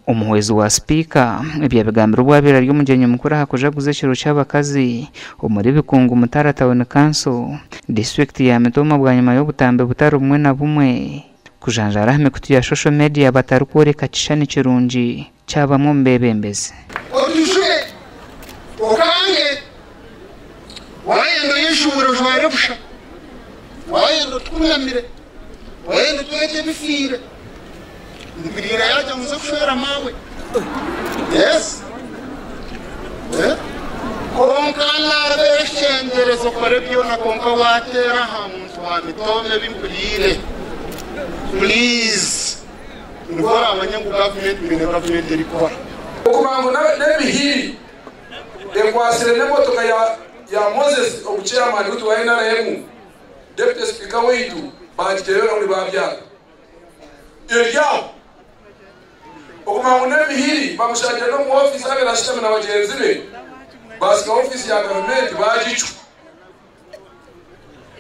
Omuhwezi wa Sipiika ebi yabigambire obu abaire ari omugyenyi mukuru aha kujaguza ekiro ky'abakazi omuri Bikungu Mutara Town Council, disiturikiti ya Mitooma bwanyima y'obutambi butari bumwe na bumwe kujanjaara aha mikutu ya shosho mediya batarikworeka kishushani kirungi kya bamwe omu beebembezi. Otujune, okange, waayenda oyejubure ojware busha, waayenda otukunamire, waayenda otwete ebifiire. Mpuriire yaagira ngu nze kushwera maawe. Yes. Eh? Kwonka naabeshengyereza okore byona kwonka waateera aha muntu wa mitooma ebi mpuriire. Please. Nibwo oraamanye ngu gavumenti mwine gavumenti erikukora. Okumanya ngu n'emihiri ekwatsire n'emotoka ya Moses ogu chairman waitu wa NRM, Deputy Speaker waitu bagiteera orundi babyaka. Eri aho. Okumanya ngu n'emihiri bamushangire n'omu ofiisi abaire ashutami na bagyenzi be, baasika ofiisi ya gavumenti baagicwa.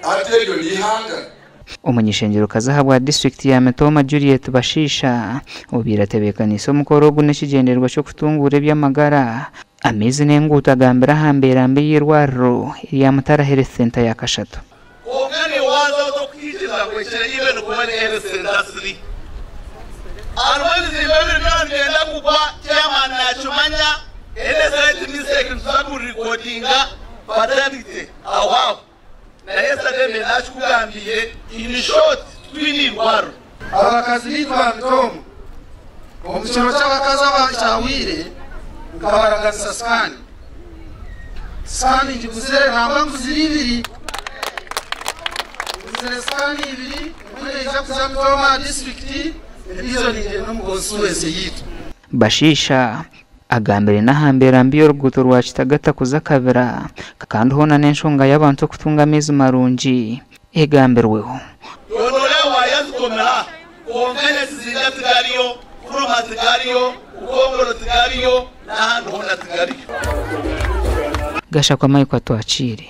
Hati eryo n'eihanga? Omuny'eishengyerokazi ahabwa disiturikiti ya Mitooma Juliet Bashiisha obaire atebeekaniise omukoro ogu n'ekigyendererwa ky'okutunguura eby'amagara, amaizi n'enguuto agambire aha mbeera mbi y'eirwariro erya Mutara Health Centre ya kashatu. Kwonka niiwe waaza ota okuhikiirira ngu ekiro iwe nikuba ni Health Centre Siri. Hariho ebizimbe ebiri byona nibyenda kugwa, chairman nakimanya, any slight mistake nituza kurikodinga paternity aho aho. Na yesterday mbe nakikugambiire, in short titwine eirwariro. Abakazi baitu ba Mitooma, omu kiro ky'abakazi ekyahweire nkabaraganisa sikaani. Sikaani ngiguzire nangwa nguzire ibiri. Nguzire sikaani ibiri, emwe neija kuza Mitooma aha disiturikiti, endiijo ningyenda omu konsituwensi yaitu. Bashiisha agambire n'aha mbeera mbi y'oruguuto rwa Kitagata kuza Kabira kandi hoona n'enshonga y'abantu okutunga amaizi marungi egambirweho. Yonora waaya zikomera, kwonka Nyakizinga tigariyo, Kuruma tigariyo, Bukongoro tigariyo, n'ahandi hoona tigariyo. Gashakwa Michael Atwakiire.